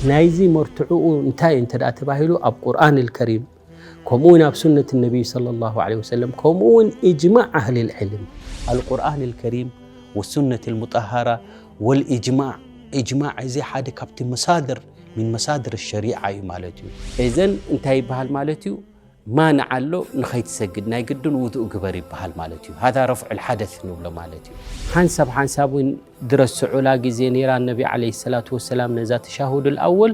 ናይዚ መርትዕኡ እንታይ እንተ ደኣ ተባሂሉ፣ ኣብ ቁርኣን ኣልከሪም፣ ከምኡ እውን ኣብ ሱነት ነቢይ ሰለላሁ ዐለይሂ ወሰለም፣ ከምኡ እውን ኢጅማዕ ኣህሊል ዕልም። ኣልቁርኣን ኣልከሪም ወሱነት ኣልሙጠሃራ ወልኢጅማዕ። ኢጅማዕ እዚ ሓደ ካብቲ መሳድር፣ ሚን መሳድር ሸሪዓ እዩ ማለት እዩ። እዘን እንታይ ይበሃል ማለት እዩ? ማንዓ ኣሎ፣ ንኸይትሰግድ ናይ ግድን ውዱእ ግበር ይበሃል ማለት እዩ። ሃዛ ረፍዑል ሓደስ ንብሎ ማለት እዩ። ሓንሳብ ሓንሳብ እውን ድረስዑላ ግዜ ነይራ፣ ነቢ ዓለይሂ ሰላቱ ወሰላም ነዛ ተሻሁዱል ኣወል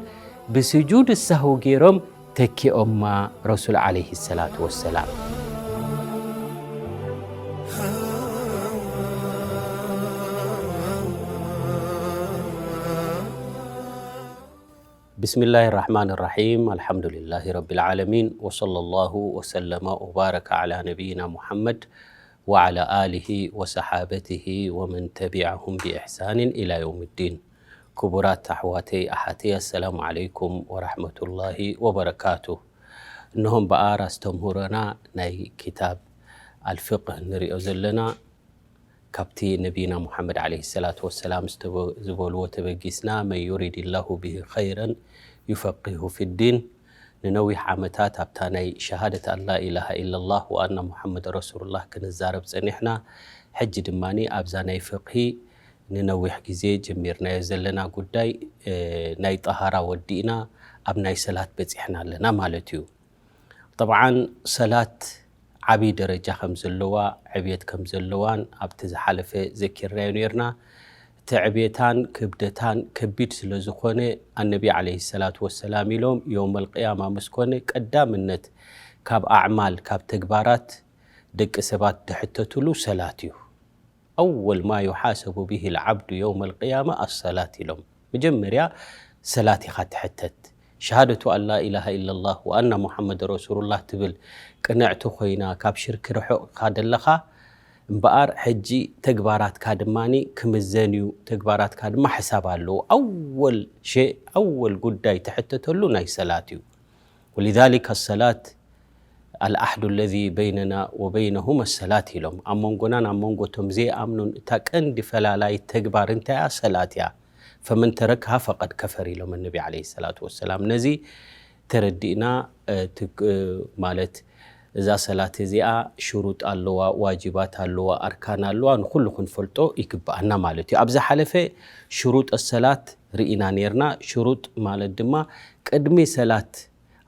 ብስጁድ ሳህው ገይሮም ተኪኦማ ረሱል ዓለይሂ ሰላቱ ወሰላም። بسم الله الرحمن الرحيم. الحمد لله رب العالمين. وصلى الله وسلم وبارك على نبينا محمد وعلى آله وصحابته ومن تبعهم بإحسان إلى يوم الدين. ክቡራት ኣሕዋተይ ኣሓተይ፣ ኣሰላሙ ዓለይኩም ወራሕመቱላሂ ወበረካቱ። እነሆ እምበኣር ኣስተምህሮና ናይ ክታብ ኣልፍቅህ ንሪኦ ዘለና። ካብቲ ነቢና ሙሓመድ ዓለይሂ ሰላቱ ወሰላም ዝተበ-፣ ዝበልዎ ተበጊስና፣ መን ዩሪድ ላሁ ብሂ ኸይረን ዩፈቂሁ ፊዲን። ንነዊሕ ዓመታት ኣብታ ናይ ሸሃደት ኣን ላ ኢላሃ ኢለላህ ወኣና ሙሓመድ ረሱሉላህ ክንዛረብ ጸኒሕና። ሕጂ ድማ ኣብዛ ናይ ፍቅሂ ንነዊሕ ግዜ ጀሚርናዮ ዘለና ጉዳይ፣ እ፣ ናይ ጠሃራ ወዲእና ኣብ ናይ ሰላት በጺሕና ኣለና ማለት እዩ። ጠብዓን ሰላት ዓቢ ደረጃ ከም ዘለዋ፣ ዕብየት ከም ዘለዋን ኣብቲ ዝሓለፈ ዘኪርናዮ ነይርና። እቲ ዕብየታን ክብደታን ከቢድ ስለ ዝኾነ፣ ኣነቢ ዓለይሂ ሰላቱ ወሰላም ኢሎም፣ የውመል ቅያማ ምስ ኮነ ቀዳምነት ካብ ኣዕማል፣ ካብ ተግባራት ደቂ ሰባት ድሕተትሉ ሰላት እዩ። ኣወል ማ ዩሓሰቡ ብሂ ልዓብዱ የውመል ቅያማ ኣሰላት ኢሎም። መጀመርያ ሰላት ኢኻ ትሕተት። ሸሃደቱ ኣን ላ ኢላሃ ኢለላህ ወኣና ሙሓመድ ረሱሉላህ ትብል ቅንዕቲ ኮይና፣ ካብ ሽርኪ ርሑቕ ኢኻ ደለኻ። እምበኣር ሕጂ ተግባራትካ ድማ ክምዘን እዩ። ተግባራትካ ድማ ሕሳብ ኣለዎ። ኣወል ሸ-፣ ኣወል ጉዳይ ትሕተተሉ ናይ ሰላት እዩ። ወሊዛሊከ ሰላት ኣልዓህዱ ለዚ በይነና ወበይነሁም ኣሰላት ኢሎም። ኣብ መንጎናን ኣብ መንጎ እቶም ዘይኣምኑን እታ ቀንዲ ፈላላይት ተግባር እንታይ እያ? ሰላት እያ። ፈመን ተረከሃ ፈቀድ ከፈር ኢሎም ነቢ ዓለይሂ ሰላቱ ወሰላም። ነዚ ተረዲእና፣ እ፣ ትግ-፣ እ፣ ማለት እዛ ሰላት እዚኣ ሽሩጥ ኣለዋ፣ ዋጅባት ኣለዋ፣ ኣርካን ኣለዋ፣ ንኹሉ ክንፈልጦ ይግብኣና ማለት እዩ። ኣብ ዝሓለፈ ሽሩጥ ሰላት ርኢና ነይርና። ሽሩጥ ማለት ድማ ቅድሚ ሰላት፣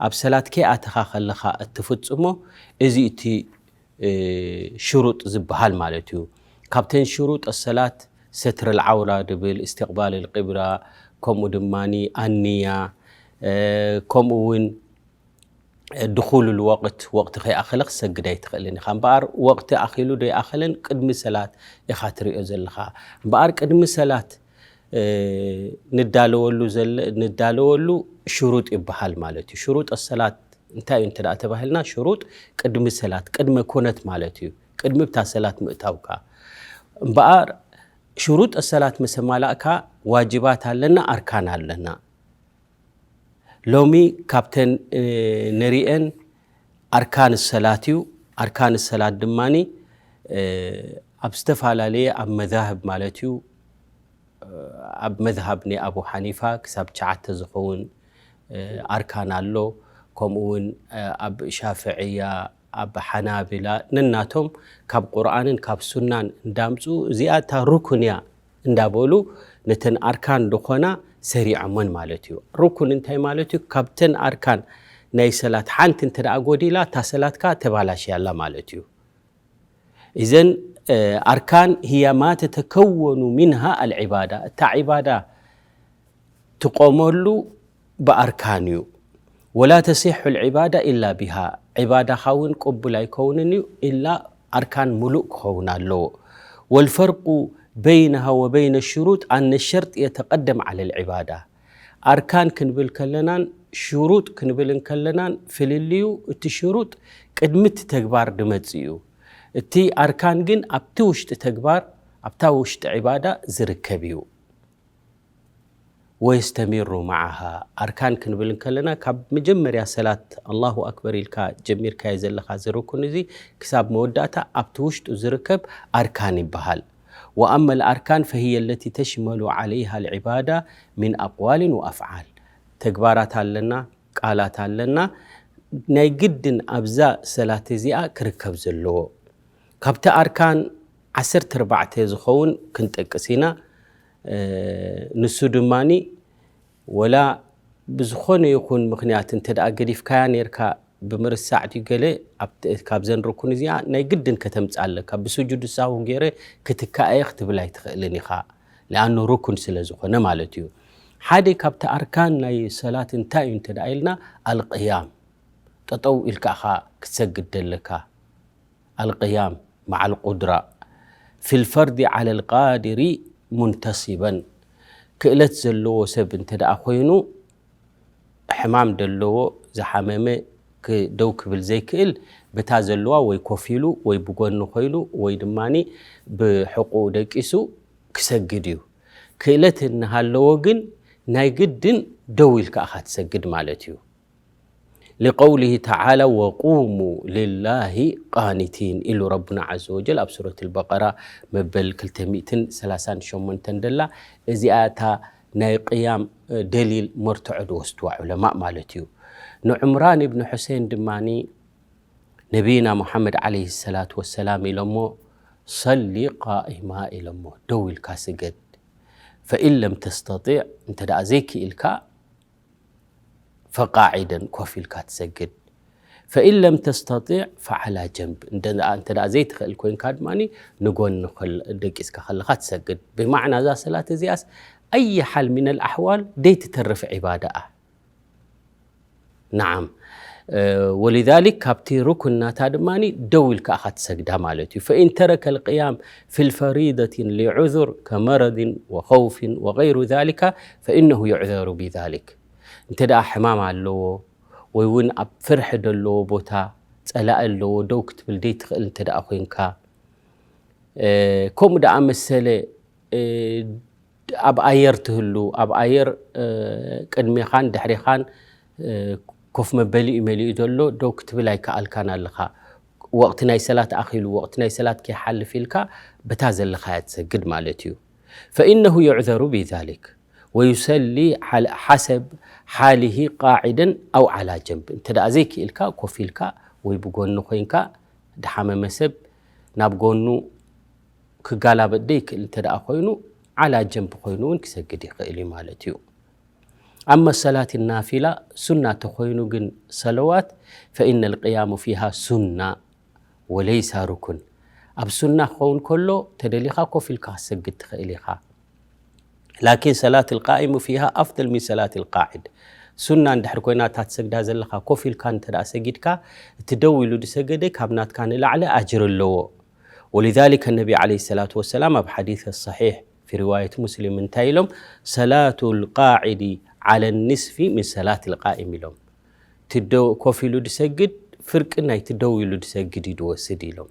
ኣብ ሰላት ከይኣተኻ ከለኻ እትፍጽሞ፣ እዚ እቲ፣ እ፣ ሽሩጥ ዝበሃል ማለት እዩ። ካብተን ሽሩጥ ሰላት ሰትር ልዓውራ ድብል፣ እስትቅባል ልቅብላ፣ ከምኡ ድማ ኣንያ፣ እ፣ ከምኡ እውን ድኹል ልወቅት፣ ወቅቲ ከይኣኸለ ክትሰግድ ኣይትኽእልን ኢኻ። እምበኣር ወቅቲ ኣኺሉ ዶ ኣይኣኸለን ቅድሚ ሰላት ኢኻ ትሪኦ ዘለኻ። እምበኣር ቅድሚ ሰላት፣ እ፣ ንዳለወሉ ዘለ-፣ ንዳለወሉ ሽሩጥ ይበሃል ማለት እዩ። ሽሩጥ ሰላት እንታይ እዩ እንተ ደኣ ተባሂልና፣ ሽሩጥ ቅድሚ ሰላት፣ ቅድመ ኩነት ማለት እዩ። ቅድሚ ብታ ሰላት ምእታውካ። እምበኣር ሽሩጥ ሰላት ምስ ኣማላእካ ዋጅባት ኣለና፣ ኣርካን ኣለና። ሎሚ ካብተን፣ እ፣ ንሪኤን ኣርካን ሰላት እዩ። ኣርካን ሰላት ድማ፣ እ፣ ኣብ ዝተፈላለየ፣ ኣብ መዛህብ ማለት እዩ፣ እ፣ ኣብ መዝሃብ ናይ ኣቡ ሓኒፋ ክሳብ ትሽዓተ ዝኸውን፣ እ፣ ኣርካን ኣሎ። ከምኡ እውን፣ እ፣ ኣብ ሻፍዕያ፣ ኣብ ሓናብላ ነናቶም ካብ ቁርኣንን ካብ ሱናን እንዳምፁ፣ እዚኣ እታ ሩክን እያ እንዳበሉ ነተን ኣርካን ዝኾና ሰሪዖመን ማለት እዩ። ሩክን እንታይ ማለት እዩ? ካብተን ኣርካን ናይ ሰላት ሓንቲ እንተ ደኣ ጎዲላ፣ እታ ሰላትካ ተባላሽያ ኣላ ማለት እዩ። እዘን፣ እ፣ ኣርካን ህያ ማ ተተከወኑ ሚንሃ ኣልዒባዳ፣ እታ ዒባዳ ትቆመሉ ብኣርካን እዩ። ወላ ተሲሑ ልዒባዳ ኢላ ቢሃ፣ ዒባዳኻ እውን ቅቡል ኣይከውንን እዩ ኢላ ኣርካን ሙሉእ ክኸውን ኣለዎ። ወልፈርቁ በይነሃ ወበይነ ሽሩጥ ኣነ ሸርጥ የተቀደም ዓለ ልዒባዳ። ኣርካን ክንብል ከለናን ሽሩጥ ክንብል እንከለናን ፍልልዩ፣ እቲ ሽሩጥ ቅድሚ እቲ ተግባር ድመጽእ እዩ። እቲ ኣርካን ግን ኣብቲ ውሽጢ ተግባር፣ ኣብታ ውሽጢ ዒባዳ ዝርከብ እዩ። ወየስተሚሩ መዓሃ፣ ኣርካን ክንብል እንከለና ካብ መጀመርያ ሰላት ኣላሁ ኣክበር ኢልካ ጀሚርካዮ ዘለኻ እዚ ሩኩን እዚ ክሳብ መወዳእታ ኣብቲ ውሽጡ ዝርከብ ኣርካን ይበሃል። وأما الأركان فهي التي تشمل عليها العبادة من أقوال وأفعال. ተግባራት ኣለና፣ ቃላት ኣለና። ናይ ግድን ኣብዛ ሰላት እዚኣ ክርከብ ዘለዎ ካብቲ ኣርካን ዓሰርተ ኣርባዕተ ዝኸውን ክንጠቅስ ኢና። ንሱ ድማ ወላ ብዝኾነ ይኹን ምኽንያት እንተ ደኣ ገዲፍካያ ነርካ ብምርሳዕ ድዩ ገለ ካብዘን ርኩን እዚኣ ናይ ግድን ከተምፅእ ኣለካ። ብስጁድ ሳሁ ገይረ ክትካኣየ ክትብል ኣይትኽእልን ኢኻ። ለኣኑ ርኩን ስለ ዝኾነ ማለት እዩ። ሓደ ካብቲ ኣርካን ናይ ሰላት እንታይ እዩ እንተ ደኣ ኢልና ኣልቅያም፣ ጠጠው ኢልካ ኢኻ ክትሰግድ ደለካ። ኣልቅያም መዓል ቁድራ ፊልፈርዲ ዓለል ቃድሪ ሙንተሲበን፣ ክእለት ዘለዎ ሰብ እንተ ደኣ ኮይኑ ሕማም ደለዎ ዝሓመመ ደው ክብል ዘይክእል በታ ዘለዋ ወይ ኮፍ ኢሉ ወይ ብጎኒ ኮይኑ ወይ ድማ ብሕቁኡ ደቂሱ ክሰግድ እዩ። ክእለት እናሃለዎ ግን ናይ ግድን ደው ኢልካ ኢኻ ትሰግድ ማለት እዩ። لقوله تعالى وقوموا لله قانتين ኢሉ ረቡና عز وجل ኣብ ሱረት البقرة መበል ክልተ ሚእትን ሰላሳን ሸሞንተን ደላ እዚኣ እታ ናይ ቅያም ደሊል መርትዖ ዝወስድዋ ዑለማእ ማለት እዩ። ንዕምራን እብኒ ሑሴን ድማ ነቢይና ሙሓመድ ዓለይሂ ሰላቱ ወሰላም ኢሎሞ ሰሊ ቃኢማ ኢሎሞ ደው ኢልካ ስገድ ፈኢን ለም ተስተጢዕ እንተ ደኣ ዘይክኢልካ ፈቃዒደን ኮፍ ኢልካ ትሰግድ። ፈኢን ለም ተስተጢዕ ፈዓላ ጀንብ፣ እንተ ዘይትኽእል ኮይንካ ድማ ንጎኒ ደቂስካ ከለኻ ትሰግድ። ብማዕና እዛ ሰላት እዚኣስ ኣይ ሓል ሚነል ኣሕዋል ደይትተርፍ ዒባዳኣ። ናዓም ወሊዛሊክ ካብቲ ሩክን ናታ ድማ ደው ኢልካ ኢኻ ትሰግዳ ማለት እዩ። ፈኢን ተረከ ልቅያም ፊ ልፈሪደትን ሊዑዙር ከመረድን ወኸውፍን ወገይሩ ዛሊካ ፈኢነሁ ዩዕዘሩ ቢዛሊክ። እንተ ደኣ ሕማም ኣለዎ ወይ እውን ኣብ ፍርሒ ደለዎ ቦታ ጸላኢ ኣለዎ ደው ክትብል ደይትኽእል እንተ ደኣ ኮይንካ ከምኡ ደኣ መሰለ ኣብ ኣየር ትህሉ ኣብ ኣየር ቅድሜኻን ድሕሬኻን ኮፍ መበሊኡ መሊኡ ዘሎ ደው ክትብል ኣይከኣልካን ኣለኻ። ወቕቲ ናይ ሰላት ኣኺሉ ወቕቲ ናይ ሰላት ከይሓልፍ ኢልካ በታ ዘለኻያ ትሰግድ ማለት እዩ። ፈኢነሁ ዩዕዘሩ ቢዛሊክ ወዩሰሊ ሓሰብ ሓሊሂ ቃዒደን ኣው ዓላ ጀንብ። እንተ ደኣ ዘይክኢልካ ኮፍ ኢልካ ወይ ብጎኒ ኮይንካ ድሓመመ ሰብ ናብ ጎኑ ክጋላበጥ ደይክእል እንተ ደኣ ኮይኑ ዓላ ጀንብ ኮይኑ እውን ክሰግድ ይኽእል እዩ ማለት እዩ። ኣማ ሰላት ናፊላ ሱና ተኮይኑ ግን ሰለዋት ፈኢነ ልቅያሙ ፊሃ ሱና ወለይሳ ሩኩን። ኣብ ሱና ክኸውን ከሎ ተደሊኻ ኮፍ ኢልካ ክትሰግድ ትኽእል ኢኻ። ላኪን ሰላት ልቃኢሙ ፊሃ ኣፍደል ሚን ሰላት ልቃዒድ። ሱና እንድሕር ኮይና እታ ትሰግዳ ዘለኻ ኮፍ ኢልካ እንተ ደኣ ሰጊድካ እቲ ደው ኢሉ ዝሰገደ ካብ ናትካ ንላዕሊ ኣጅር ኣለዎ። ወሊዛሊከ ነቢ ዓለይሂ ሰላቱ ወሰላም ኣብ ሓዲስ ሰሒሕ ፊ ሪዋየት ሙስሊም እንታይ ኢሎም ሰላቱ ልቃዒዲ ዓለ ንስፊ ሚን ሰላት ልቃኢም ኢሎም። እቲ ኮፍ ኢሉ ዝሰግድ ፍርቂ ናይቲ ደው ኢሉ ዝሰግድ እዩ ዝወስድ ኢሎም።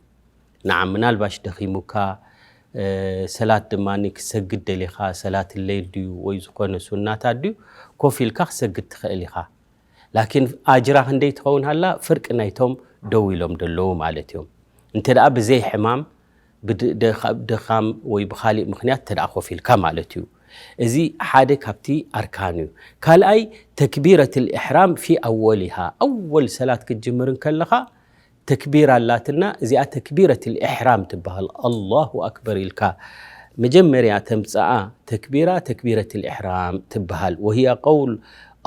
ንዓም ምናልባሽ ደኺሙካ ሰላት ድማ ክሰግድ ደሊኻ ሰላት ለይል ድዩ ወይ ዝኾነ ሱናታት ድዩ ኮፍ ኢልካ ክሰግድ ትኽእል ኢኻ። ላኪን ኣጅራ ክንደይ ትኸውን ሃላ ፍርቂ ናይቶም ደው ኢሎም ደለዉ ማለት እዮም። እንተ ደኣ ብዘይ ሕማም ድኻም ወይ ብኻሊእ ምኽንያት እንተ ደኣ ኮፍ ኢልካ ማለት እዩ። እዚ ሓደ ካብቲ ኣርካን እዩ። ካልኣይ ተክቢረት ልእሕራም ፊ ኣወሊሃ፣ ኣወል ሰላት ክትጅምር እንከለኻ ተክቢራ ኣላትና፣ እዚኣ ተክቢረት ልእሕራም ትበሃል። ኣላሁ ኣክበር ኢልካ መጀመርያ ተምፅኣ ተክቢራ ተክቢረት ልእሕራም ትበሃል። ወህያ ቀውል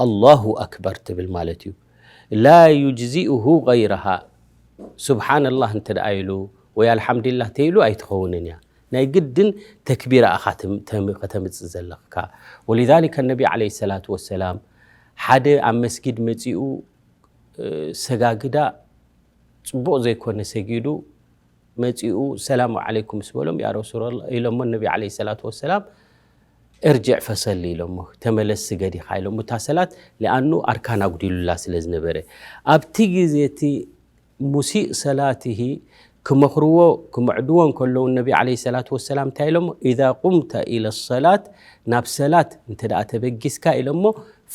ኣላሁ ኣክበር ትብል ማለት እዩ። ላ ዩጅዚኡሁ ገይረሃ። ሱብሓነላህ እንተ ደኣ ኢሉ ወይ ኣልሓምዱሊላህ ተይሉ ኣይትኸውንን እያ። ናይ ግድን ተክቢራ ኢኻ ከተምፅእ ዘለካ። ወሊዛሊከ ነቢ ዓለይሂ ሰላቱ ወሰላም ሓደ ኣብ መስጊድ መፂኡ ሰጋግዳ ፅቡቕ ዘይኮነ ሰጊዱ መፂኡ ሰላሙ ዓለይኩም ምስ በሎም ያ ረሱላላህ ኢሎሞ ነቢ ዓለይሂ ሰላቱ ወሰላም እርጅዕ ፈሰሊ ኢሎሞ ተመለስ ስገድ ኢኻ ኢሎሞ እታ ሰላት ሊኣኑ ኣርካን ኣጉዲሉላ ስለ ዝነበረ ኣብቲ ግዜ እቲ ሙሲእ ሰላትሂ ክመኽርዎ ክምዕድዎ እንከለዉ ነቢ ዓለይሂ ሰላቱ ወሰላም እንታይ ኢሎሞ ኢዛ ቁምተ ኢለ ሰላት ናብ ሰላት እንተ ደኣ ተበጊስካ ኢሎሞ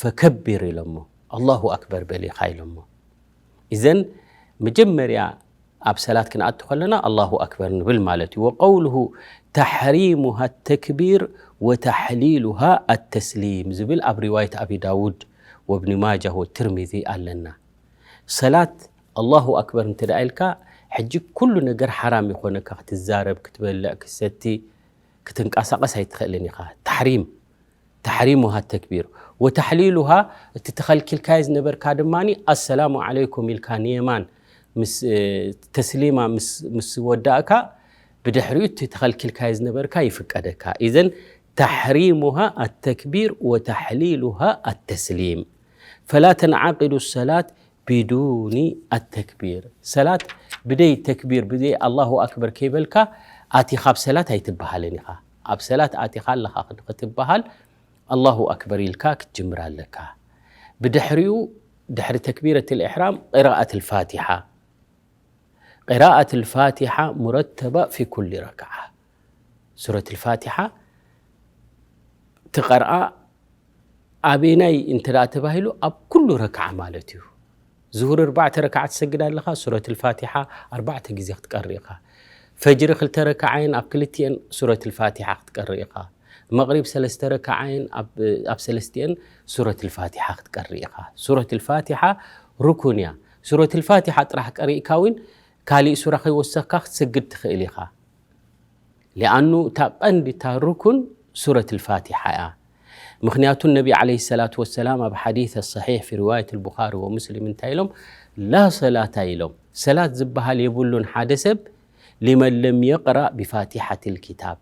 ፈከቢር ኢሎሞ ኣላሁ ኣክበር በል ኢኻ ኢሎሞ። እዘን መጀመርያ ኣብ ሰላት ክንኣቱ ከለና ኣላሁ ኣክበር ንብል ማለት እዩ። ወቀውሉሁ ተሕሪሙሃ ተክቢር ወተሕሊሉሃ ኣተስሊም ዝብል ኣብ ሪዋየት ኣቢ ዳውድ ወብኒ ማጃ ወትርሚዚ ኣለና። ሰላት ኣላሁ ኣክበር እንተ ደኣ ኢልካ፣ ሕጂ ኩሉ ነገር ሓራም ይኾነካ፣ ክትዛረብ፣ ክትበልዕ፣ ክትሰቲ፣ ክትንቀሳቐስ ኣይትኽእልን ኢኻ። ተሕሪም፣ ተሕሪሙሃ ተክቢር ወተሕሊሉሃ፣ እቲ ተኸልኪልካዮ ዝነበርካ ድማ ኣሰላሙ ዓለይኩም ኢልካ ንየማን ምስ ተስሊማ ምስ ወዳእካ፣ ብድሕሪኡ እቲ ተኸልኪልካዮ ዝነበርካ ይፍቀደካ። ኢዘን ተሕሪሙሃ ኣተክቢር ወተሕሊሉሃ ኣተስሊም። ፈላ ተንዓቂዱ ሰላት ቢዱኒ ኣተክቢር። ሰላት ብደይ ተክቢር፣ ብዘይ ኣላሁ ኣክበር ከይበልካ ኣቲኻ ኣብ ሰላት ኣይትበሃልን ኢኻ። ኣብ ሰላት ኣቲኻ ኣለኻ ክትበሃል ኣላሁ ኣክበር ኢልካ ክትጅምር ኣለካ። ብድሕሪኡ ድሕሪ ተክቢረት ልእሕራም ቅራኣት ልፋቲሓ። ቅራኣት ልፋቲሓ ሙረተባ ፊ ኩል ረክዓ። ሱረት ልፋቲሓ ትቐርኣ ኣበናይ እንተ ደኣ ተባሂሉ ኣብ ኩሉ ረክዓ ማለት እዩ። ዙሁር ኣርባዕተ ረክዓ ትሰግድ ኣለኻ፣ ሱረት ልፋቲሓ ኣርባዕተ ግዜ ክትቀሪ ኢኻ። ፈጅሪ ክልተ ረክዓየን ኣብ ክልቲኤን ሱረት ልፋቲሓ ክትቀሪ ኢኻ። መቕሪብ ሰለስተ ረክዓየን ኣብ ሰለስቲኤን ሱረት ልፋቲሓ ክትቀሪ ኢኻ። ሱረት ልፋቲሓ ሩኩን እያ። ሱረት ልፋቲሓ ጥራሕ ቀሪእካ እውን ካሊእ ሱራ ከይወሰኽካ ክትሰግድ ትኽእል ኢኻ። ሊኣኑ እታ ቀንዲ እታ ሩኩን ሱረት ልፋቲሓ እያ። ምኽንያቱ ነቢ ዓለይሂ ሰላቱ ወሰላም ኣብ ሓዲስ ሰሒሕ ፊ ሪዋየት ልቡኻሪ ወሙስሊም እንታይ ኢሎም? ላ ሰላታ ኢሎም፣ ሰላት ዝበሃል የብሉን ሓደ ሰብ ሊመን ለም የቅራእ ብፋቲሓት ልኪታብ፣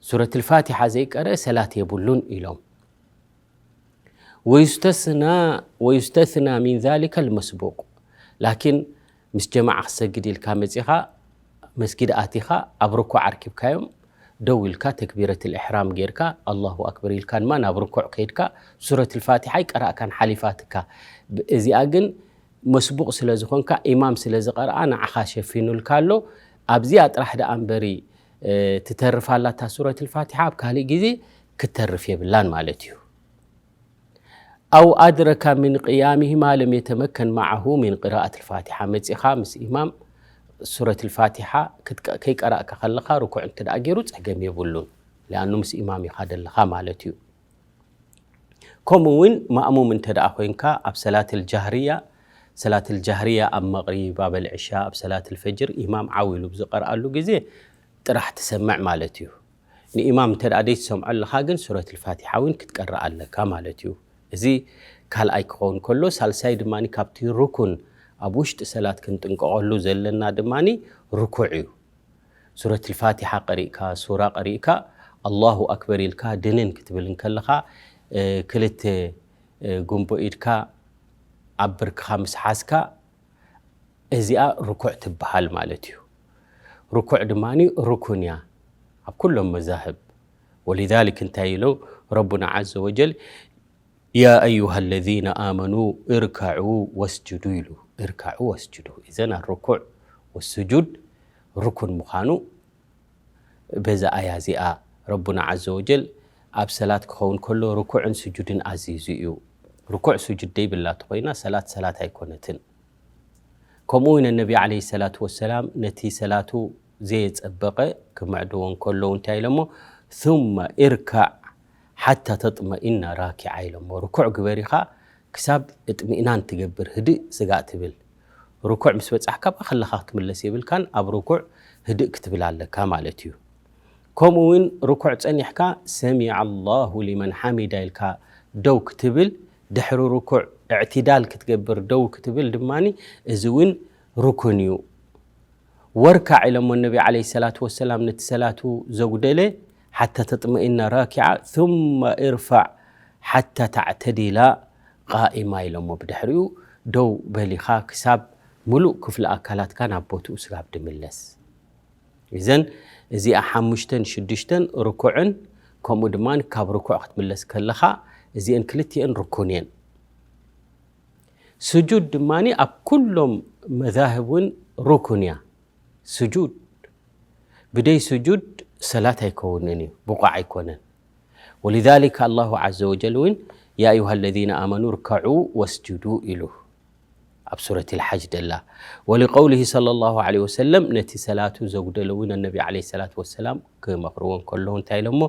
ሱረት ልፋቲሓ ዘይቀረአ ሰላት የብሉን ኢሎም። ወዩስተስና ሚን ዛሊከ ልመስቡቅ። ላኪን ምስ ጀማዓ ክሰግድ ኢልካ መጺኻ መስጊድ ኣቲኻ ኣብ ርኩዕ ኣርኪብካዮም፣ ደው ኢልካ ተክቢረት ልእሕራም ጌርካ ኣላሁ ኣክበር ኢልካ ድማ ናብ ርኩዕ ከይድካ ሱረት ልፋቲሓ ኣይቀራእካን ሓሊፋትካ። እዚኣ ግን መስቡቕ ስለ ዝኾንካ፣ ኢማም ስለ ዝቐርኣ ንዓኻ ሸፊኑልካ ኣሎ። ኣብዚኣ ጥራሕ ደኣ እምበሪ ትተርፍ ኣላ እታ ሱረት ልፋቲሓ፣ ኣብ ካልእ ግዜ ክትተርፍ የብላን ማለት እዩ። ኣው ኣድረካ ምን ቅያሚሂ ማ ለም የተመከን መዓሁ ምን ቅራኣት ልፋቲሓ፣ መጺኻ ምስ ኢማም ሱረት ልፋቲሓ ከይቀራእካ ከለኻ ርኩዕ እንተ ደኣ ገይሩ ጸገም የብሉን። ሊኣኑ ምስ ኢማም ኢኻ ደለኻ ማለት እዩ። ከምኡ እውን ማእሙም እንተ ደኣ ኮይንካ ኣብ ሰላት ልጃህርያ፣ ሰላት ልጃህርያ ኣብ መቕሪብ፣ ኣብ ልዕሻ፣ ኣብ ሰላት ልፈጅር ኢማም ዓው ኢሉ ብዝቐርኣሉ ግዜ ጥራሕ ትሰምዕ ማለት እዩ። ንኢማም እንተ ደኣ ዘይትሰምዖ ኣለኻ ግን ሱረት ልፋቲሓ እውን ክትቀርእ ኣለካ ማለት እዩ። እዚ ካልኣይ ክኸውን ከሎ፣ ሳልሳይ ድማ ካብቲ ሩኩን ኣብ ውሽጢ ሰላት ክንጥንቀቐሉ ዘለና ድማ ርኩዕ እዩ። ሱረት ልፋቲሓ ቀሪእካ፣ ሱራ ቀሪእካ፣ ኣላሁ ኣክበር ኢልካ ድንን ክትብል እንከለኻ፣ ክልተ ጉንቦ ኢድካ ኣብ ብርክኻ ምስ ሓዝካ፣ እዚኣ ርኩዕ ትበሃል ማለት እዩ። ርኩዕ ድማ ሩኩን እያ ኣብ ኩሎም መዛህብ። ወሊዛሊክ እንታይ ኢሉ ረቡና ዓዘ ወጀል? ያ ኣዩሃ ለዚነ ኣመኑ እርከዑ ወስጁዱ ኢሉ። እርከዑ ወስጁዱ። ኢዘን ኣርኩዕ ወስጁድ ርኩን ምዃኑ በዛ ኣያ እዚኣ ረቡና ዓዘ ወጀል ኣብ ሰላት ክኸውን ከሎ ርኩዕን ስጁድን ኣዚዙ እዩ። ርኩዕ ስጁድ ደይብላ ተኾይና ሰላት ሰላት ኣይኮነትን። ከምኡ እውን ነቢ ዓለይሂ ሰላቱ ወሰላም ነቲ ሰላቱ ዘየጸበቐ ክምዕድዎ እንከለዉ እንታይ ኢሎሞ? ثم اركع حتى تطمئن راكعا ኢሎሞ። ርኩዕ ግበር ኢኻ ክሳብ እጥሚእናን ትገብር፣ ህድእ ስጋእ ትብል። ርኩዕ ምስ በጻሕካ ብኣ ከለኻ ክትምለስ የብልካን፣ ኣብ ርኩዕ ህድእ ክትብል ኣለካ ማለት እዩ። ከምኡ እውን ርኩዕ ጸኒሕካ ሰሚዐ ኣላሁ ሊመን ሓሚዳ ኢልካ ደው ክትብል፣ ድሕሪ ርኩዕ እዕቲዳል ክትገብር ደው ክትብል ድማ እዚ እውን ርኩን እዩ። ወርካዕ ኢሎሞ ነቢ ዓለይሂ ሰላቱ ወሰላም ነቲ ሰላቱ ዘጉደለ፣ ሓታ ተጥመኢና ራኪዓ ثم ارفع حتى تعتدل قائما ኢሎሞ። ብድሕሪኡ ደው በሊኻ ክሳብ ምሉእ ክፍሊ ኣካላትካ ናብ ቦትኡ ስጋብ ድምለስ። እዘን እዚኣ ሓሙሽተን ሽዱሽተን ርኩዕን ከምኡ ድማ ካብ ርኩዕ ክትምለስ ከለኻ እዚአን ክልቲአን ርኩን እየን። ስጁድ ድማ ኣብ ኩሎም መዛህብ እውን ርኩን እያ። ስጁድ ብደይ ስጁድ ሰላት ኣይከውንን እዩ፣ ብቑዕ ኣይኮነን። ወሊዛሊከ ኣላሁ ዓዘ ወጀል እውን ያ ኣዩሃ ለዚነ ኣመኑ ርከዑ ወስጁዱ ኢሉ። ኣብ ሱረት ልሓጅ ደላ። ወሊቀውሊሂ ሰለላሁ ዐለይሂ ወሰለም ነቲ ሰላቱ ዘጉደለ እውን ነቢ ዐለይሂ ሰላቱ ወሰላም ክመኽርዎ እንከለዉ እንታይ ኢሎሞ?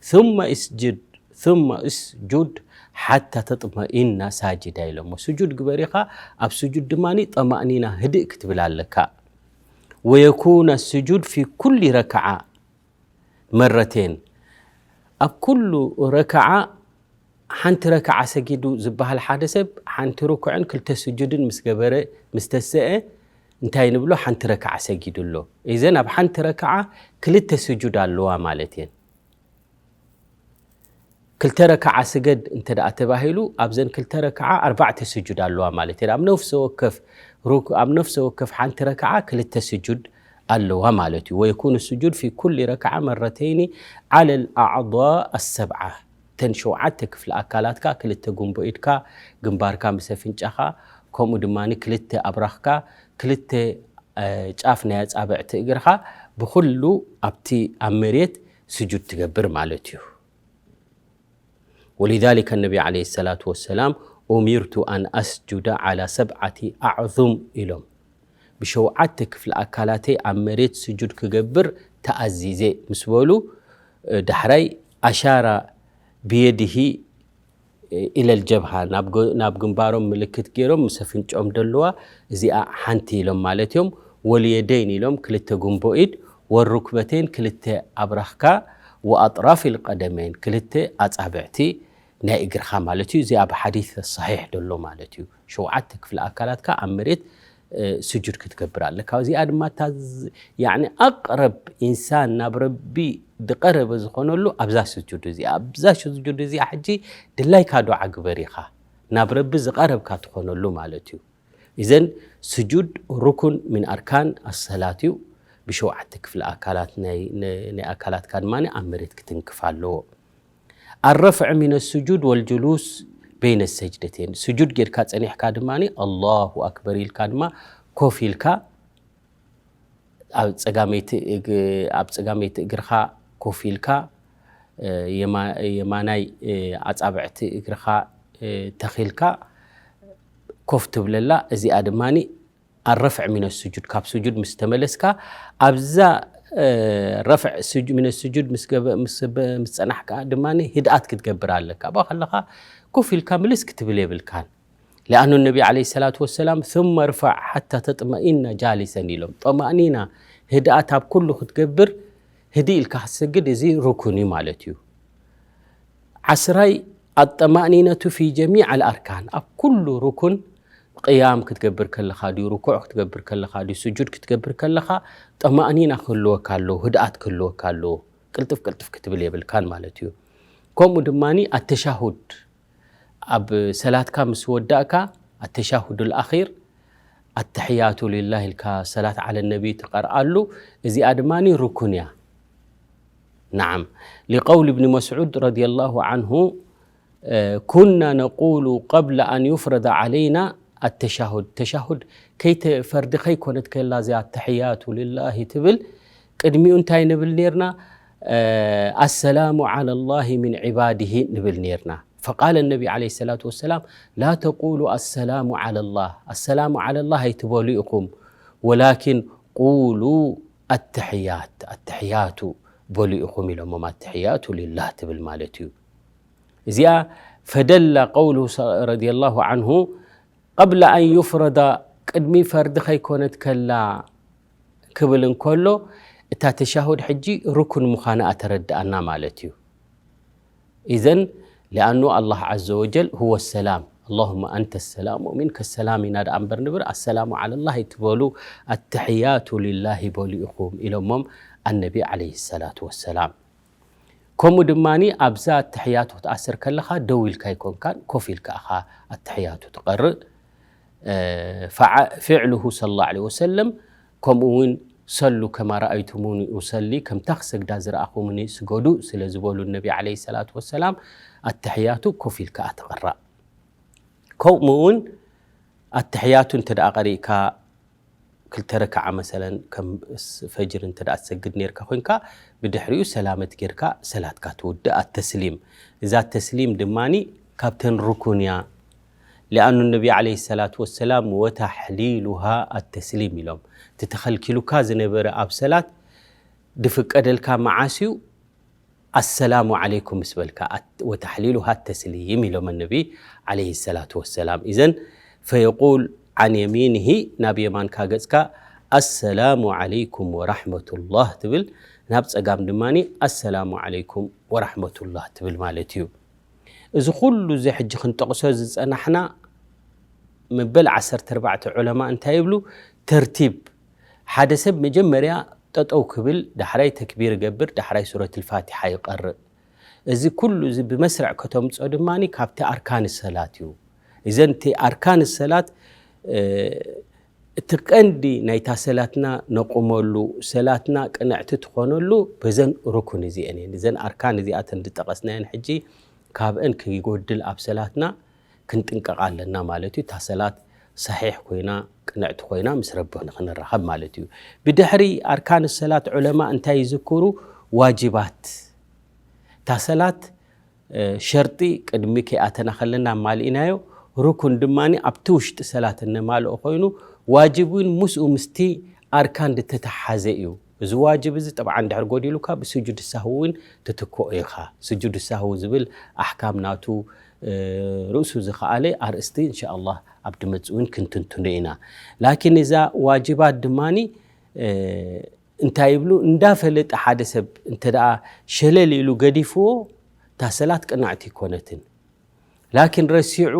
ثم اسجد ثم اسجد حتى تطمئن ساجدا ኢሎሞ። ስጁድ ግበር ኢኻ፣ ኣብ ስጁድ ድማ ጠማእኒና ህድእ ክትብል ኣለካ። ويكون السجود في كل ركعة مرتين ኣብ ኩሉ ረክዓ ሓንቲ ረክዓ ሰጊዱ ዝበሃል ሓደ ሰብ ሓንቲ ርኩዕን ክልተ ስጁድን ምስ ገበረ ምስ ተሰአ እንታይ ንብሎ? ሓንቲ ረክዓ ሰጊዱ ኣሎ። ኢዘን ኣብ ሓንቲ ረክዓ ክልተ ስጁድ ኣለዋ ማለት እየን። ክልተ ረክዓ ስገድ እንተ ደኣ ተባሂሉ ኣብዘን ክልተ ረክዓ ኣርባዕተ ስጁድ ኣለዋ ማለት እየን። ኣብ ነፍሰ ወከፍ ሩክ ኣብ ነፍሰ ወከፍ ሓንቲ ረክዓ ክልተ ስጁድ ኣለዋ ማለት እዩ። ويكون السجود في كل ركعة مرتين على الأعضاء السبعة ተን ሸውዓተ ክፍሊ ኣካላትካ ክልተ ጉንቦ ኢድካ ግንባርካ ምስ ኣፍንጫኻ ከምኡ ድማ ክልተ ኣብራኽካ ክልተ እ፣ ጫፍ ናይ ኣጻብዕቲ እግርኻ ብኹሉ ኣብቲ ኣብ መሬት ስጁድ ትገብር ማለት እዩ። ولذلك النبي عليه الصلاة والسلام أمرت أن أسجد على سبعة أعظم ኢሎም። ብሸውዓተ ክፍሊ ኣካላተይ ኣብ መሬት ስጁድ ክገብር ተኣዚዘ ምስ በሉ ዳሕራይ ኣሻራ ብየድሂ ኢለል ጀብሃ ናብ ግንባሮም ምልክት ገይሮም ምስ ኣፍንጭኦም ደለዋ እዚኣ ሓንቲ ኢሎም ማለት እዮም። ወልየደይን ኢሎም ክልተ ጉንቦ ኢድ ወሩክበተይን ክልተ ኣብራኽካ ወኣጥራፍ ልቀደመይን ክልተ ኣጻብዕቲ ናይ እግርኻ ማለት እዩ። እዚኣ ብሓዲስ ሰሒሕ ደሎ ማለት እዩ። ሸውዓተ ክፍሊ ኣካላትካ ኣብ መሬት ስጁድ ክትገብር ኣለካ። እዚኣ ድማ እታ ያኒ ኣቅረብ ኢንሳን ናብ ረቢ ዝቀረበ ዝኾነሉ ኣብዛ ስጁድ እዚኣ ኣብዛ ስጁድ እዚኣ ሕጂ ድላይካ ዱዓ ግበር ኢኻ ናብ ረቢ ዝቀረብካ ትኾነሉ ማለት እዩ። እዘን ስጁድ ሩኩን ምን ኣርካን ኣሰላት እዩ። ብሸውዓተ ክፍሊ ኣካላት ናይ ኣካላትካ ድማ ኣብ መሬት ክትንክፍ ኣለዎ። ኣረፍዕ ሚነ ስጁድ ወልጅሉስ በይነ ሰጅደቴን ስጁድ ጌድካ ጸኒሕካ ድማ ኣላሁ ኣክበር ኢልካ ድማ ኮፍ ኢልካ ኣብ ጸጋመይቲ እግ- ኣብ ጸጋመይቲ እግርኻ ኮፍ ኢልካ እ፣ የማ- የማናይ እ፣ ኣጻብዕቲ እግርኻ እ፣ ተኺልካ ኮፍ ትብለላ። እዚኣ ድማ ኣረፍዕ ሚነ ስጁድ ካብ ስጁድ ምስ ተመለስካ ኣብዛ ረፍዕ ሚነ ስጁድ ምስ ጸናሕካ ድማ ህድኣት ክትገብር ኣለካ። ኣብኣ ከለኻ ኮፍ ኢልካ ምልስ ክትብል የብልካን። لأن النبي عليه الصلاة والسلام ثم ارفع حتى تطمئن جالسا ኢሎም። ጠማእኒና ህድኣት ኣብ ኩሉ ክትገብር ህድእ ኢልካ ክትሰግድ እዚ ርኩን እዩ ማለት እዩ። ዓስራይ الطمأنينة في جميع الأركان ኣብ ኩሉ ርኩን ቅያም ክትገብር ከለኻ ድዩ ርኩዕ ክትገብር ከለኻ ድዩ ስጁድ ክትገብር ከለኻ ጠማእኒና ክህልወካ ኣለዎ፣ ህድኣት ክህልወካ ኣለዎ። ቅልጥፍ ቅልጥፍ ክትብል የብልካን ማለት እዩ። ከምኡ ድማ ኣተሻሁድ ኣብ ሰላትካ ምስ ወዳእካ ኣተሻሁድ ልኣኺር ኣተሕያቱ ሊላህ ኢልካ ሰላት ዓለ ነቢ ትቀርኣሉ። እዚኣ ድማ ርኩን እያ። نعم لقول ابن مسعود رضي الله عنه كنا نقول قبل أن يفرض علينا التشهد ተሻሁድ ከይተ ፈርዲ ከይኮነት ከላ እዚኣ ኣተሕያቱ ሊላሂ ትብል ቅድሚኡ እንታይ ንብል ኔርና? السلام على الله من عباده ንብል ኔርና። فقال النبي عليه الصلاة والسلام لا تقولوا السلام على الله السلام على الله ኣይትበሉ ኢኹም ولكن قولوا التحيات ኣተሕያቱ በሉ ኢኹም ኢሎሞም። ኣተሕያቱ ሊላህ ትብል ማለት እዩ። እዚኣ فدل قوله رضي الله عنه قبل أن يفرض ቅድሚ ፈርዲ ከይኮነት ከላ ክብል እንከሎ እታ ተሻሁድ ሕጂ ርኩን ምዃና ኣተረድኣና ማለት እዩ። إذن لأنه الله عز وجل هو السلام اللهم أنت السلام ومنك السلام ኢና ደኣ እምበር ንብር السلام على الله ኣይትበሉ التحيات لله በሉ ኢኹም ኢሎሞም النبي عليه الصلاة والسلام። ከምኡ ድማ ኣብዛ ኣተሕያቱ ክትኣስር ከለኻ ደው ኢልካ ኣይኮንካን ኮፍ ኢልካ ኢኻ ኣተሕያቱ ትቐርእ። فعله صلى الله عليه وسلم ከምኡ እውን ሰሉ ከማ ረኣይቱሙኒ ኡሰሊ ከምታ ክሰግዳ ዝረኣኹምኒ ስገዱ ስለ ዝበሉ ነቢ ዓለይሂ ሰላቱ ወሰላም ኣተሕያቱ ኮፍ ኢልካ ትቕራእ። ከምኡ እውን ኣተሕያቱ እንተ ደኣ ቀሪእካ ክልተ ረክዓ መሰለን ከም ፈጅር እንተ ደኣ ትሰግድ ኔርካ ኮይንካ ብድሕሪኡ ሰላመት ጌርካ ሰላትካ ትውድእ። ኣተስሊም እዛ ተስሊም ድማ ካብተን ርኩን እያ። لأن النبي عليه الصلاة والسلام وتحليلها التسليم ኢሎም። እቲ ተኸልኪሉካ ዝነበረ ኣብ ሰላት ድፍቀደልካ መዓስ እዩ? ኣሰላሙ ዓለይኩም ምስ በልካ፣ ኣት-፣ ወተሕሊሉሃ ተስሊም ኢሎም ነቢ ዓለይሂ ሰላቱ ወሰላም። ኢዘን ፈየቁል ዓን የሚኒሂ፣ ናብ የማንካ ገጽካ፣ ኣሰላሙ ዓለይኩም ወራሕመቱላህ ትብል፣ ናብ ጸጋም ድማ ኣሰላሙ ዓለይኩም ወራሕመቱላህ ትብል ማለት እዩ። እዚ ኩሉ እዚ ሕጂ ክንጠቕሶ ዝጸናሕና መበል ዓሰርተ ኣርባዕተ ዑለማ እንታይ ይብሉ? ተርቲብ፣ ሓደ ሰብ መጀመርያ ጠጠው ክብል፣ ዳሕራይ ተክቢር ይገብር፣ ዳሕራይ ሱረት ልፋቲሓ ይቐርእ። እዚ ኩሉ እዚ ብመስርዕ ከተምጾ ድማ ካብቲ ኣርካን ሰላት እዩ። እዘን እቲ ኣርካን ሰላት፣ እ፣ እቲ ቀንዲ ናይታ ሰላትና ነቑመሉ፣ ሰላትና ቅንዕቲ ትኾነሉ በዘን ሩኩን እዚአን እየን። እዘን ኣርካን እዚኣተን ዝጠቐስናየን ሕጂ ካብአን ክይጎድል ኣብ ሰላትና ክንጥንቀቕ ኣለና ማለት እዩ። እታ ሰላት ሰሒሕ ኮይና፣ ቅንዕቲ ኮይና ምስ ረቢ ንኽንራኸብ ማለት እዩ። ብድሕሪ ኣርካን ሰላት ዑለማ እንታይ ይዝክሩ? ዋጅባት። እታ ሰላት፣ እ፣ ሸርጢ ቅድሚ ከይኣተና ከለና ኣማሊእናዮ፣ ሩኩን ድማ ኣብቲ ውሽጢ ሰላት እነማልኦ ኮይኑ፣ ዋጅብ እውን ምስኡ ምስቲ ኣርካን ዝተተሓዘ እዩ። እዚ ዋጅብ እዚ ጠብዓን ድሕር ጎዲሉካ ብስጁድ ሳህው እውን ትትክኦ ኢኻ። ስጁድ ሳህው ዝብል ኣሕካም ናቱ፣ እ፣ ርእሱ ዝኸኣለ ኣርእስቲ እንሻኣላህ ኣብ ድመጽእ እውን ክንትንትኖ ኢና። ላኪን እዛ ዋጅባት ድማኒ፣ እ፣ እንታይ ይብሉ? እንዳፈለጠ ሓደ ሰብ እንተ ደኣ ሸለል ኢሉ ገዲፍዎ፣ እታ ሰላት ቅንዕቲ ኣይኮነትን። ላኪን ረሲዑ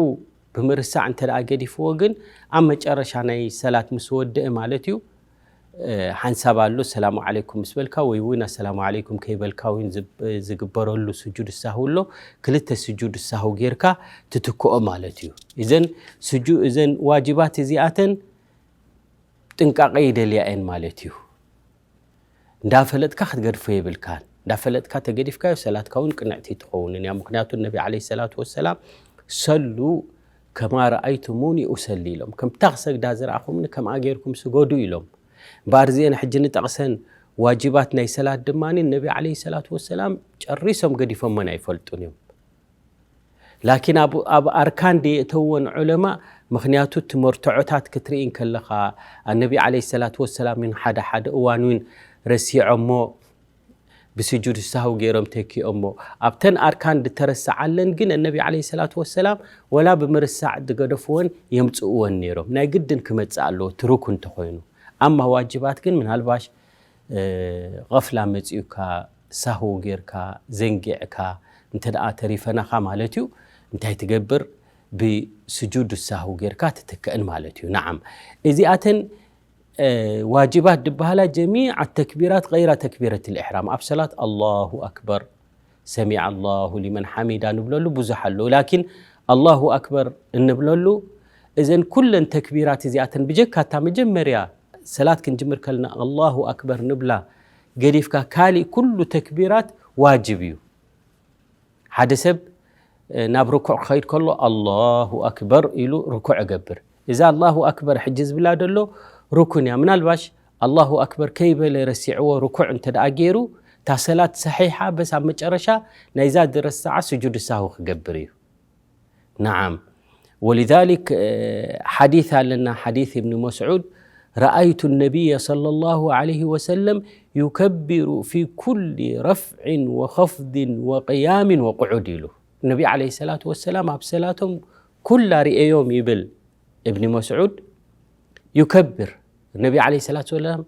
ብምርሳዕ እንተ ደኣ ገዲፍዎ ግን ኣብ መጨረሻ ናይ ሰላት ምስ ወደአ ማለት እዩ፣ እ፣ ሓንሳብ ኣሎ ሰላሙ ዓለይኩም ምስ በልካ ወይ እውን ኣሰላሙ ዓለይኩም ከይበልካ እውን ዝብ-፣ ዝግበረሉ ስጁድ ሳሁ ኣሎ። ክልተ ስጁድ ሳሁ ጌርካ ትትክኦ ማለት እዩ። እዘን ስጁ-፣ እዘን ዋጅባት እዚኣተን ጥንቃቐ ይደልያ እየን ማለት እዩ። እንዳፈለጥካ ክትገድፎ የብልካን። እንዳፈለጥካ ተገዲፍካዮ ሰላትካ እውን ቅንዕቲ ትኸውንን እያ። ምኽንያቱ ነቢ ዓለይሂ ሰላቱ ወሰላም፣ "ሰሉ ከማ ረኣይቱሙኒ ኡሰሊ" ኢሎም። "ከምታ ክሰግዳ ዝረኣኹምኒ ከምኣ ጌርኩም ስገዱ" ኢሎም። እምበኣር እዚአን ሕጂ ንጠቕሰን ዋጅባት ናይ ሰላት ድማ ነቢ ዓለይሂ ሰላቱ ወሰላም ጨሪሶም ገዲፎመን ኣይፈልጡን እዮም። ላኪን ኣብ፣ ኣብ ኣርካን ደየእተወን ዑለማ፣ ምኽንያቱ እቲ መርትዖታት ክትርኢ እንከለኻ፣ ኣነቢ ዓለይሂ ሰላቱ ወሰላም እውን ሓደ ሓደ እዋን እውን ረሲዖሞ ብስጁድ ሳህው ገይሮም ተኪኦሞ። ኣብተን ኣርካን ዝተረስዓለን ግን ኣነቢ ዓለይሂ ሰላቱ ወሰላም ወላ ብምርሳዕ ዝገደፍወን የምጽእወን ነይሮም። ናይ ግድን ክመጽእ ኣለዎ፣ እቲ ሩኩን እንተኾይኑ። ኣማ ዋጅባት ግን ምናልባሽ፣ እ፣ ቐፍላ መጺኡካ፣ ሳህው ጌርካ፣ ዘንጊዕካ፣ እንተ ደኣ ተሪፈናኻ ማለት እዩ፣ እንታይ ትገብር? ብስጁድ ሳህው ጌርካ ትትክእን ማለት እዩ። ነዓም፣ እዚኣተን፣ እ፣ ዋጅባት ዝበሃላ ጀሚዓ ተክቢራት ገይራ ተክቢረት ልኢሕራም። ኣብ ሰላት ኣላሁ ኣክበር፣ ሰሚዐ ኣላሁ ሊመን ሓሚዳ ንብለሉ ብዙሕ ኣለዉ። ላኪን ኣላሁ ኣክበር እንብለሉ፣ እዘን ኩለን ተክቢራት እዚኣተን ብጀካ እታ መጀመርያ ሰላት ክንጅምር ከለና ኣላሁ ኣክበር ንብላ ገዲፍካ፣ ካሊእ ኩሉ ተክቢራት ዋጅብ እዩ። ሓደ ሰብ፣ እ፣ ናብ ርኩዕ ክኸይድ ከሎ ኣላሁ ኣክበር ኢሉ ርኩዕ እገብር። እዛ ኣላሁ ኣክበር ሕጂ ዝብላ ዘሎ ሩኩን እያ። ምናልባሽ ኣላሁ ኣክበር ከይበለ ረሲዕዎ ርኩዕ እንተ ደኣ ገይሩ፣ እታ ሰላት ሰሒሓ፣ በስ ኣብ መጨረሻ ናይዛ ዝረስዓ ስጁድ ሳሁ ክገብር እዩ። ነዓም። ወሊዛሊክ፣ እ፣ ሓዲስ ኣለና፣ ሓዲስ እብኒ መስዑድ፣ "ረኣይቱ ነቢየ ሰለላሁ ዓለይሂ ወሰለም ዩከቢሩ ፊ ኩሊ ረፍዕን ወኸፍድን ወቅያምን ወቅዑድ" ኢሉ። ነቢ ዓለይሂ ሰላቱ ወሰላም ኣብ ሰላቶም ኩላ ርእዮም ይብል እብኒ መስዑድ። ዩከብር፣ ነቢ ዓለይሂ ሰላቱ ወሰላም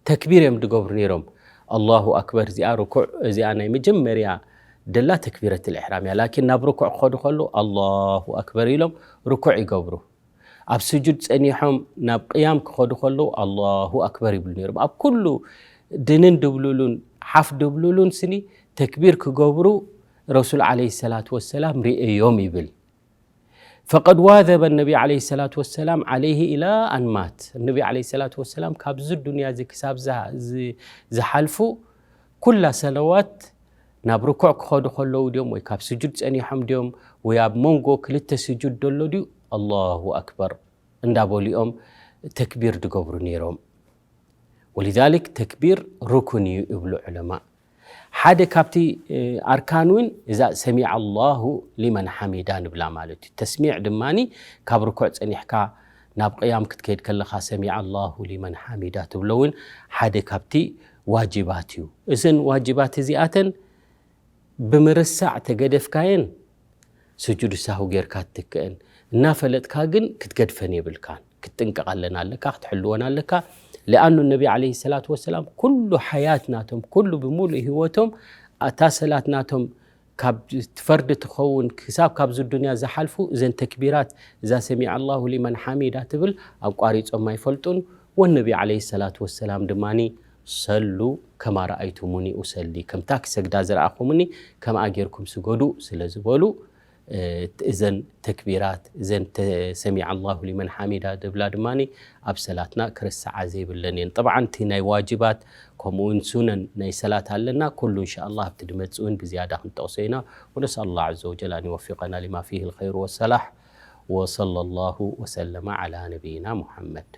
ተክቢር እዮም ዝገብሩ ነይሮም። ኣላሁ ኣክበር፣ እዚኣ ርኩዕ፣ እዚኣ ናይ መጀመርያ ደላ ተክቢረት ልኢሕራም እያ። ላኪን ናብ ርኩዕ ክኸዱ ከለዉ ኣላሁ ኣክበር ኢሎም ርኩዕ ይገብሩ። ኣብ ስጁድ ጸኒሖም ናብ ቅያም ክኸዱ ከለዉ ኣላሁ ኣክበር ይብሉ ነይሮም። ኣብ ኩሉ ድንን ድብሉሉን ሓፍ ድብሉሉን ስኒ ተክቢር ክገብሩ ረሱል ዓለይሂ ሰላቱ ወሰላም ርእዮም ይብል። ፈቀድ ዋዘበ ነቢ ዓለይሂ ሰላቱ ወሰላም ዓለይሂ ኢላ ኣን ማት። ነቢ ዓለይሂ ሰላቱ ወሰላም ካብዚ ዱንያ እዚ ክሳብ ዝሃ-፣ ዝ-፣ ዝሓልፉ ኩላ ሰለዋት ናብ ርኩዕ ክኸዱ ከለዉ ድዮም ወይ ካብ ስጁድ ጸኒሖም ድዮም ወይ ኣብ መንጎ ክልተ ስጁድ ደሎ ድዩ ኣላሁ ኣክበር እንዳበሉ እዮም ተክቢር ዝገብሩ ነይሮም። ወሊዛሊክ ተክቢር ሩኩን እዩ ይብሉ ዑለማ። ሓደ ካብቲ ኣርካን እውን እዛ ሰሚዐ ኣላሁ ሊመን ሓሚዳ ንብላ ማለት እዩ። ተስሚዕ ድማ ካብ ርኩዕ ፀኒሕካ ናብ ቅያም ክትከይድ ከለኻ ሰሚዐ ኣላሁ ሊመን ሓሚዳ ትብሎ እውን ሓደ ካብቲ ዋጅባት እዩ። እዘን ዋጅባት እዚኣተን ብምርሳዕ ተገደፍካየን ስጁድ ሳሁ ጌርካ ትትክአን። እናፈለጥካ ግን ክትገድፈን የብልካን። ክትጥንቀቓለን ኣለካ፣ ክትሕልወን ኣለካ። ለኣኑ ነቢ ዓለይሂ ሰላቱ ወሰላም ኩሉ ሓያት ናቶም፣ ኩሉ ብምሉእ ህይወቶም፣ ኣታ ሰላት ናቶም ካብ ትፈርድ ትኸውን ክሳብ ካብዚ ዱንያ ዝሓልፉ እዘን ተክቢራት፣ እዛ ሰሚዐ ኣላሁ ሊመን ሓሚዳ ትብል ኣቋሪጾም ኣይፈልጡን። ወነቢ ዓለይሂ ሰላቱ ወሰላም ድማ ሰሉ ከማ ረኣይቱሙኒ ኡሰሊ፣ ከምታ ክሰግዳ ዝረኣኹምኒ ከምኣ ጌርኩም ስገዱ ስለ ዝበሉ፣ እዘን ተክቢራት፣ እዘን ሰሚዐ ኣላሁ ሊመን ሓሚዳ ዝብላ ድማ ኣብ ሰላትና ክርስዓ ዘይብለን እየን። ጠብዓን እቲ ናይ ዋጅባት ከምኡውን ሱነን ናይ ሰላት ኣለና። ኩሉ እንሻ ኣላህ ኣብቲ ድመጽእ እውን ብዝያዳ ክንጠቕሶ ኢና። ونسأل الله عز وجل أن يوفقنا لما فيه الخير والصلاح. وصلى الله وسلم على نبينا محمد.